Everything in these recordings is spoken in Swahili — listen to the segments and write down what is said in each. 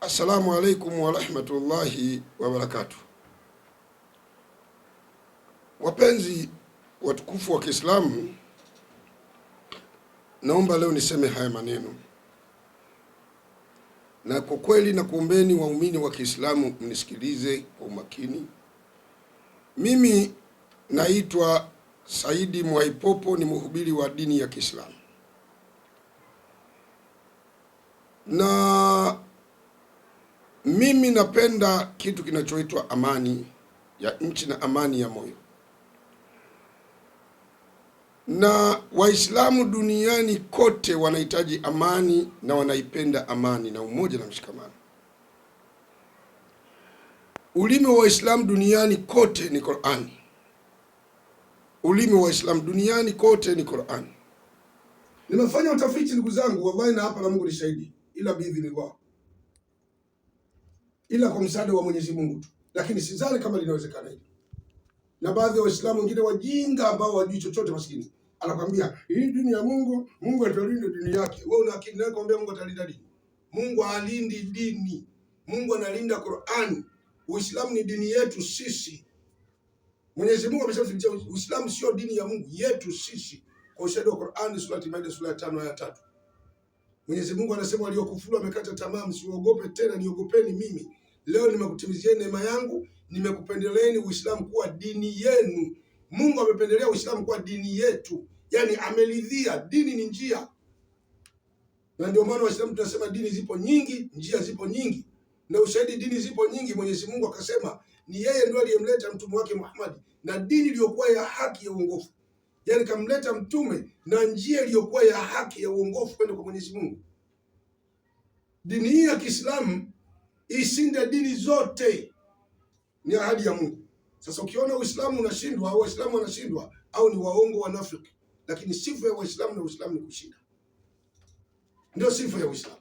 Assalamu alaikum warahmatullahi wabarakatuh. Wapenzi watukufu wa Kiislamu, naomba leo niseme haya maneno, na kwa kweli na kuombeni waumini wa Kiislamu mnisikilize kwa umakini. Mimi naitwa Saidi Mwaipopo, ni mhubiri wa dini ya Kiislamu na mimi napenda kitu kinachoitwa amani ya nchi na amani ya moyo, na Waislamu duniani kote wanahitaji amani na wanaipenda amani na umoja na mshikamano. Ulimi wa Waislamu duniani kote ni Qur'ani. Ulimi wa Waislamu duniani kote ni Qur'ani. Nimefanya utafiti ndugu zangu, wallahi, na hapa na Mungu ni shahidi, ila biidhnillah, ila kwa msaada wa Mwenyezi Mungu tu, lakini sidhani kama linawezekana hili. Na baadhi ya Waislamu wengine wajinga ambao wajui chochote, maskini anakwambia hii dini ya Mungu, Mungu atalinda dini yake. Wewe una akili naye kwambia Mungu atalinda dini? Mungu alindi dini, Mungu analinda Qur'an. Uislamu ni dini yetu sisi. Mwenyezi Mungu amesema Uislamu sio dini ya Mungu, yetu sisi, kwa ushahidi wa Qur'an, sura Maida sura ya 5 aya 3. Mwenyezi Mungu anasema waliokufuru wamekata tamaa, msiogope tena, niogopeni mimi. Leo nimekutimizieni neema yangu, nimekupendeleeni Uislamu kuwa dini yenu. Mungu amependelea Uislamu kuwa dini yetu, yaani ameridhia. Dini ni njia, na ndio maana Waislamu tunasema dini zipo nyingi, njia zipo nyingi, na ushahidi dini zipo nyingi. Mwenyezi Mungu akasema ni yeye ndio aliyemleta mtume wake Muhammad na dini iliyokuwa ya haki ya uongofu, yaani kamleta mtume na njia iliyokuwa ya haki ya uongofu kwenda kwa Mwenyezi Mungu. Dini hii ya Kiislamu ishinde dini zote, ni ahadi ya Mungu. Sasa ukiona Uislamu unashindwa au Waislamu wanashindwa au ni waongo wanafiki, lakini sifa ya Waislamu na Uislamu ni kushinda, ndio sifa ya Uislamu.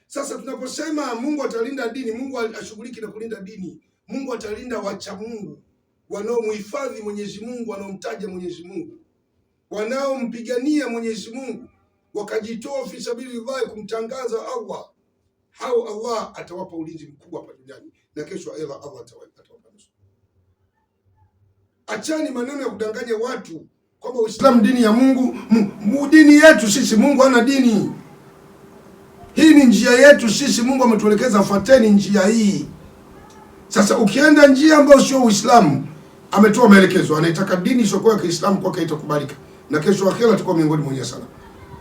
Sasa tunaposema Mungu atalinda dini, Mungu ashughuliki na kulinda dini. Mungu atalinda wacha Mungu wanaomhifadhi Mwenyezi Mungu, wanaomtaja Mwenyezi Mungu, wanaompigania Mwenyezi Mungu, wakajitoa fi sabilillahi kumtangaza Allah. Hao Allah atawapa ulinzi mkubwa hapa duniani na kesho aidha Allah atawapa nusura. Achani maneno ya kudanganya watu kwamba Uislamu dini ya Mungu, dini yetu sisi. Mungu hana dini. Hii ni njia yetu sisi, Mungu ametuelekeza, fuateni njia hii. Sasa ukienda njia ambayo sio Uislamu, ametoa maelekezo, anaitaka dini isiyokuwa ya Kiislamu kwake itakubalika, na kesho akhera atakuwa miongoni mwenye sana.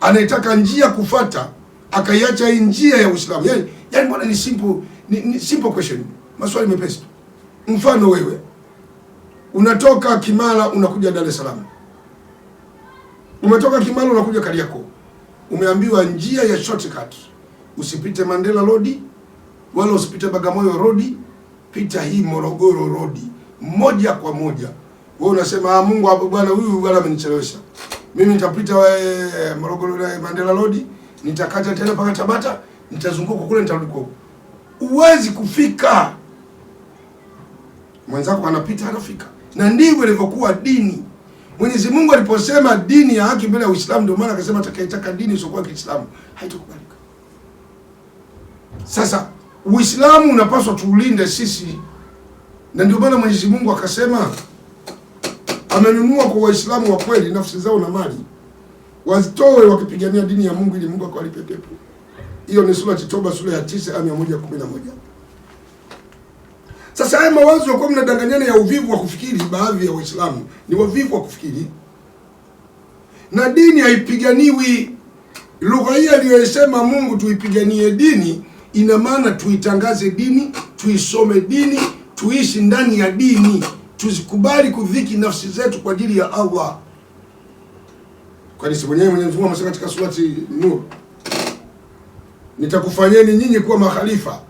Anaitaka njia kufata, akaiacha hii njia ya Uislamu. Yani mbona ni simple, ni simple question, maswali mepesi tu. Mfano wewe unatoka Kimara unakuja Dar es Salaam, umetoka Kimara unakuja Kariakoo, umeambiwa njia ya shortcut, usipite Mandela Road wala usipite Bagamoyo Road, pita hii Morogoro Road moja kwa moja. Wewe unasema ah, Mungu hapo bwana, huyu bwana amenichelewesha mimi, nitapita Morogoro Mandela Road, nitakata tena mpaka Tabata, nitazunguka kule, nitarudi kwa huko. Huwezi kufika, mwenzako anapita anafika. Na ndivyo ilivyokuwa dini. Mwenyezi Mungu aliposema dini ya haki mbele ya Uislamu, ndio maana akasema atakayetaka dini isiyokuwa Kiislamu haitakubalika. Sasa Uislamu unapaswa tuulinde sisi, na ndio maana Mwenyezi Mungu akasema amenunua kwa Waislamu wa kweli nafsi zao na mali wazitoe wakipigania dini ya Mungu ili Mungu akawalipe pepo. Hiyo ni sura Toba sura ya 9 aya 111. Sasa haya mawazo kwa mnadanganyana ya uvivu wa kufikiri, baadhi ya Waislamu ni wavivu wa kufikiri, na dini haipiganiwi. Lugha hii aliyosema Mungu tuipiganie dini, ina maana tuitangaze dini, tuisome dini, tuishi ndani ya dini, tuzikubali kudhiki nafsi zetu kwa ajili ya Allah. Kwani si mwenyewe Mwenyezi Mungu amesema katika surati Nur, nitakufanyeni nyinyi kuwa makhalifa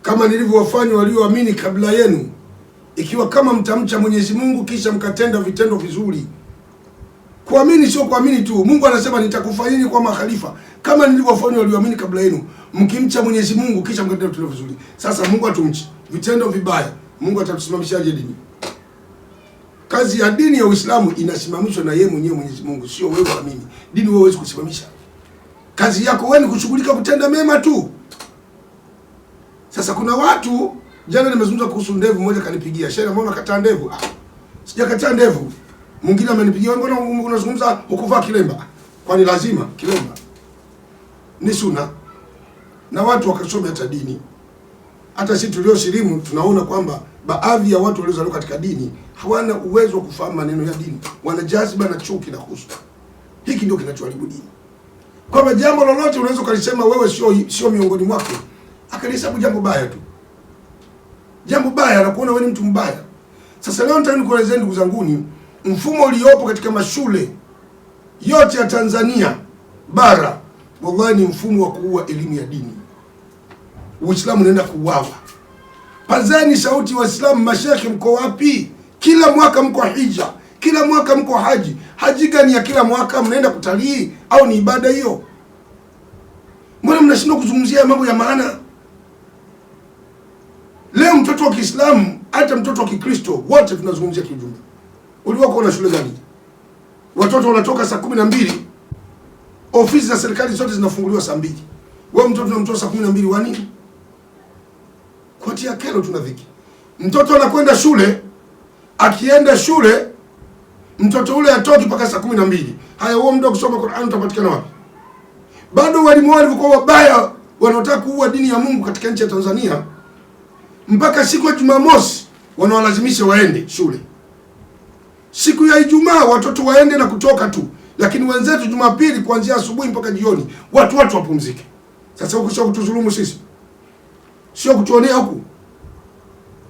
kama nilivyowafanya walioamini kabla yenu, ikiwa kama mtamcha Mwenyezi Mungu kisha mkatenda vitendo vizuri. Kuamini sio kuamini tu. Mungu anasema nitakufanyeni kuwa makhalifa kama nilivyowafanya walioamini kabla yenu, mkimcha Mwenyezi Mungu kisha mkatenda vitendo vizuri. Sasa Mungu atumchi vitendo vibaya, Mungu atatusimamishaje dini? Kazi ya dini ya Uislamu inasimamishwa na yeye mwenyewe Mwenyezi Mungu, sio wewe na mimi. Dini wewe huwezi kusimamisha. Kazi yako wewe ni kushughulika kutenda mema tu. Sasa kuna watu, jana nimezungumza kuhusu ndevu, mmoja kanipigia, shehe, mbona unakataa ndevu? Ah, sijakataa ndevu. Mwingine amenipigia, mbona unazungumza hukuvaa kilemba? Kwani lazima kilemba? Ni suna. Na watu wakasome hata dini. Hata sisi tuliosilimu tunaona kwamba baadhi ya watu waliozaliwa katika dini hawana uwezo wa kufahamu maneno ya dini, wana jaziba na chuki na husuda. Hiki ndio kinachoharibu dini, kwamba jambo lolote unaweza ukalisema wewe sio miongoni mwake, akalihesabu jambo baya tu, jambo baya, na kuona wewe ni mtu mbaya. Sasa leo nataka nikuelezee ndugu zanguni, mfumo uliopo katika mashule yote ya Tanzania bara, wallahi ni mfumo wa kuua elimu ya dini. Uislamu unaenda kuuawa. Pazeni sauti Waislamu, mashekhe mko wapi? Kila mwaka mko hija, kila mwaka mko haji. Haji gani ya kila mwaka? Mnaenda kutalii au ni ibada hiyo? Mbona mnashindwa kuzungumzia mambo ya maana? Leo mtoto wa Kiislamu hata mtoto wa Kikristo wote tunazungumzia kiujumla. Ulikuwa na shule gani? Watoto wanatoka saa 12, ofisi za serikali zote zinafunguliwa saa 2. Wewe mtoto unamtoa saa 12 wa nini? Kuatia kero tuna dhiki. Mtoto anakwenda shule, akienda shule mtoto ule atoki mpaka saa 12. Haya, huo muda kusoma Qur'an utapatikana wapi? Bado walimu walivyokuwa wabaya wanaotaka kuua dini ya Mungu katika nchi ya Tanzania, mpaka siku ya Jumamosi wanawalazimisha waende shule. Siku ya Ijumaa watoto waende na kutoka tu, lakini wenzetu Jumapili kuanzia asubuhi mpaka jioni watu wapumzike. Sasa huku sio kutudhulumu sisi, sio kutuonea huku.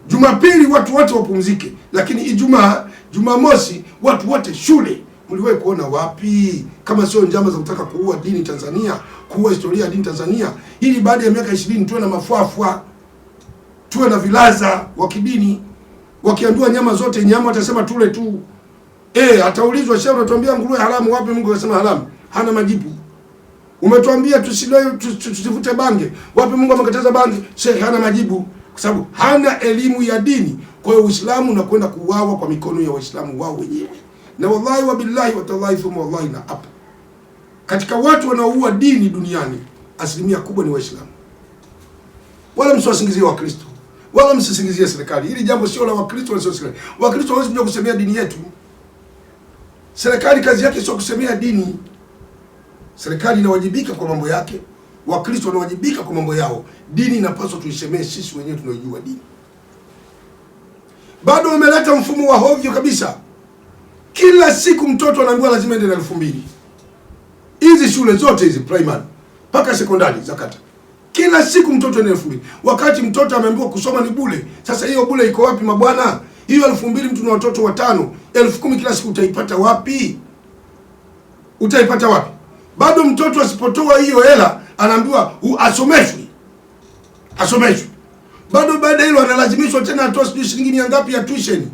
Jumapili watu wote wapumzike, lakini Ijumaa, Jumamosi watu wote shule. Mliwahi kuona wapi kama sio njama za kutaka kuua dini Tanzania, kuua historia ya dini Tanzania, ili baada ya miaka 20 tuwe na mafuafua, tuwe na vilaza wa kidini. Wakiambiwa nyama zote nyama, watasema tule tu. Ataulizwa shehe, unatuambia nguruwe haramu, wapi Mungu akasema haramu? Hana majibu. Umetuambia tusivute bange, wapi Mungu amekataza bange? Shehe hana majibu, kwa sababu hana elimu ya dini. Kwa hiyo Uislamu unakwenda kuuawa kwa mikono ya Waislamu wao wenyewe. Na wallahi wa billahi wa tallahi thumma wallahi, na hapa katika watu wanaoua dini duniani asilimia kubwa ni Waislamu. Wala msiwasingizie Wakristo, wala msisingizie serikali. Hili jambo sio la Wakristo wala sio serikali. Wakristo hawawezi kuja kusemea dini yetu. Serikali kazi yake sio kusemea dini. Serikali inawajibika kwa mambo yake, Wakristo wanawajibika kwa mambo yao. Dini inapaswa tuisemee sisi wenyewe tunaojua dini. Bado wameleta mfumo wa hovyo kabisa. Kila siku mtoto anaambiwa lazima ende na 2000. Hizi shule zote hizi primary mpaka sekondari za kata, kila siku mtoto ni 2000, wakati mtoto ameambiwa kusoma ni bure. Sasa hiyo bure iko wapi mabwana? Hiyo 2000 mtu na watoto watano, 10,000 kila siku utaipata wapi? Utaipata wapi? Bado mtoto asipotoa hiyo hela anaambiwa asomeshwe, asomeshwe. Bado baada hilo analazimishwa tena atoe sijui shilingi mia ngapi ya tuition.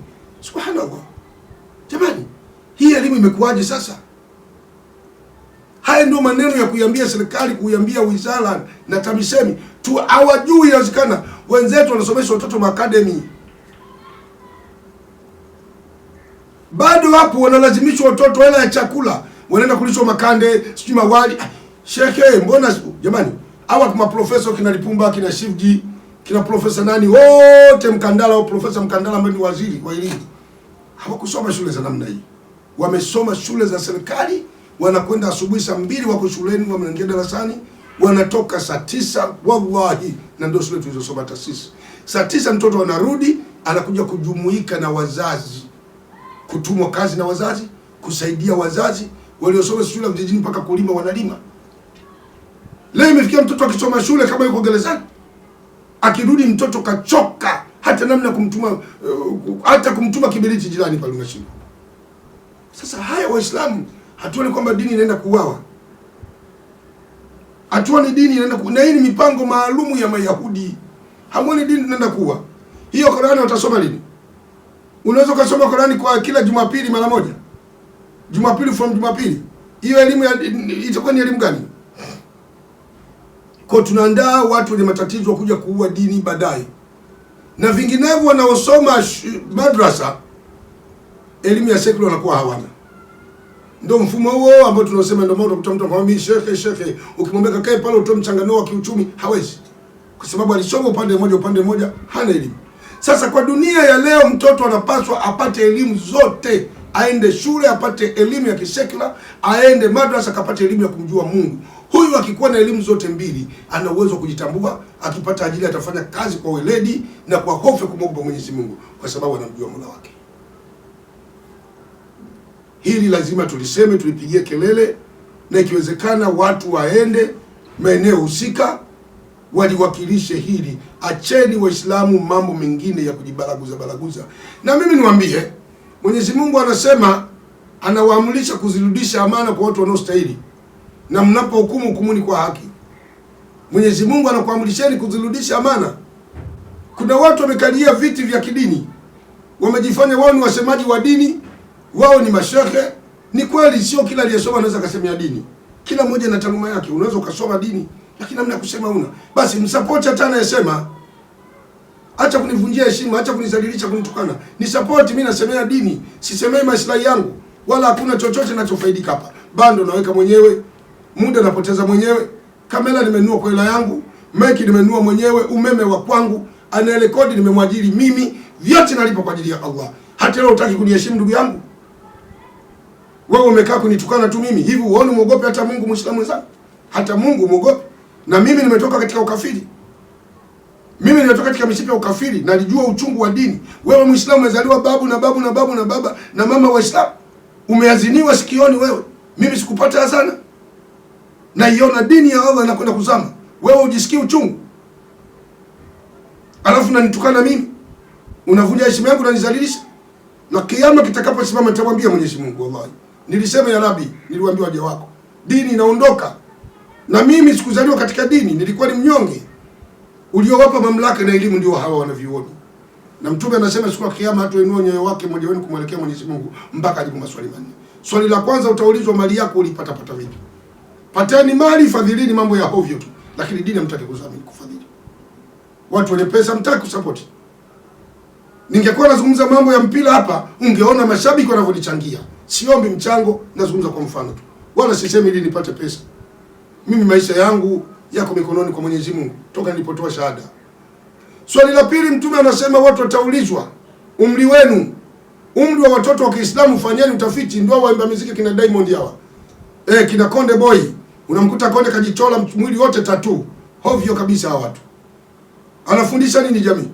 Subhanallah, jamani, hii elimu imekuwaje sasa? Haya ndio maneno ya kuiambia serikali, kuiambia wizara na TAMISEMI tu, hawajui. Inawezekana wenzetu wanasomesha watoto maakademi, bado hapo wanalazimishwa watoto hela ya chakula, wanaenda kulishwa makande, sijui mawali. Shekhe, mbona jamani, hawa maprofesa kina Lipumba, kina Shivji, kina profesa nani wote, Mkandala au profesa Mkandala ambaye ni waziri wa elimu, hawakusoma shule za namna hii. Wamesoma shule za serikali, wanakwenda asubuhi saa 2 wako shuleni, wameingia darasani, wanatoka saa 9. Wallahi, na ndio shule tulizosoma hata sisi. Saa 9 mtoto anarudi, anakuja kujumuika na wazazi, kutumwa kazi na wazazi, kusaidia wazazi waliosoma shule mjijini mpaka kulima wanalima. Leo imefikia mtoto akisoma shule kama yuko gerezani, akirudi mtoto kachoka, hata namna kumtuma, hata kumtuma kiberiti jirani pale unashindwa. Sasa haya Waislamu hatuoni kwamba dini inaenda kuuawa? Hatuoni dini inaenda na hii ni mipango maalumu ya Mayahudi. Hamuoni dini inaenda kuua? Hiyo Qur'ani watasoma lini? Unaweza ukasoma Qur'ani kwa kila Jumapili mara moja, Jumapili from Jumapili. Hiyo elimu itakuwa ni elimu gani? Kwa tunaandaa watu wenye matatizo kuja kuua dini baadaye, na vinginevyo wanaosoma madrasa elimu ya secular wanakuwa hawana. Ndio mfumo huo ambao tunasema. Ndio maana utakuta mtu anakuambia shekhe, shekhe, ukimwambia kakae pale utoe mchanganuo wa kiuchumi hawezi. kwa sababu alisoma upande mmoja, hana elimu. Sasa kwa dunia ya leo, mtoto anapaswa apate elimu zote, aende shule apate elimu ya kisekula, aende madrasa akapate elimu ya kumjua Mungu. Huyu akikuwa na elimu zote mbili, ana uwezo wa kujitambua. Akipata ajira atafanya kazi kwa weledi na kwa hofu ya kumwogopa Mwenyezi Mungu, kwa sababu anamjua Mola wake. Hili lazima tuliseme, tulipigie kelele, na ikiwezekana watu waende maeneo husika waliwakilishe hili. Acheni Waislamu mambo mengine ya kujibaraguza baraguza. Na mimi niwaambie, Mwenyezi Mungu anasema, anawaamrisha kuzirudisha amana kwa watu wanaostahili, na mnapohukumu hukumuni kwa haki. Mwenyezi Mungu anakuamrisheni kuzirudisha amana. Kuna watu wamekalia viti vya kidini, wamejifanya wao ni wasemaji wa dini, wao ni mashehe. Ni kweli, sio kila aliyesoma anaweza akasemea dini. Kila mmoja na taaluma yake. Unaweza ukasoma dini lakini namna ya kusema una. Basi msapoti hata anayesema. Acha kunivunjia heshima, acha kunizalilisha, kunitukana. Ni support mimi, nasemea dini, sisemei maslahi yangu, wala hakuna chochote ninachofaidika hapa. Bando naweka mwenyewe, muda napoteza mwenyewe, kamera nimenunua kwa hela yangu, meki nimenunua mwenyewe, umeme wa kwangu, anayerekodi nimemwajiri mimi, vyote nalipa kwa ajili ya Allah. Hata leo hutaki kuniheshimu ndugu yangu? Wewe umekaa kunitukana tu mimi. Hivi uone muogope hata Mungu, Muislamu mwenzangu? Hata Mungu muogope? Na mimi nimetoka katika ukafiri. Mimi nimetoka katika mishipa ya ukafiri, nalijua uchungu wa dini. Wewe Muislamu umezaliwa babu na babu na babu na baba na mama Waislamu. Umeaziniwa sikioni wewe. Mimi sikupata azana. Naiona dini ya Allah inakwenda kuzama. Wewe ujisikii uchungu? Alafu unanitukana mimi. Unavunja heshima yangu, unanizalilisha. Na kiyama kitakaposimama nitamwambia Mwenyezi Mungu, wallahi. Nilisema ya Rabbi, niliwaambia waja wako. Dini inaondoka. Na mimi sikuzaliwa katika dini, nilikuwa ni mnyonge. Uliowapa mamlaka na elimu ndio hawa wanavyuoni. Na Mtume anasema siku ya kiyama hatainua nyoyo wake mmoja wenu kumwelekea Mwenyezi Mungu mpaka ajibu maswali manne. Swali la kwanza utaulizwa, mali yako ulipata pata vipi? Pateni mali, fadhilini mambo ya hovyo tu, lakini dini hamtaki kudhamini kufadhili. Watu wenye pesa hamtaki kusupport. Ningekuwa nazungumza mambo ya mpira hapa, ungeona mashabiki wanavyonichangia. Siombi mchango, nazungumza kwa mfano tu. Wala sisemi ili nipate pesa. Mimi maisha yangu yako mikononi kwa Mwenyezi Mungu toka nilipotoa shahada. Swali la pili, Mtume anasema watu wataulizwa umri wenu, umri wa watoto wa Kiislamu. Fanyeni utafiti, ndio waimba muziki kina Diamond hawa, kina Konde Boy. Unamkuta Konde kajichola mwili wote tattoo, hovyo kabisa hawa watu. Anafundisha nini jamii?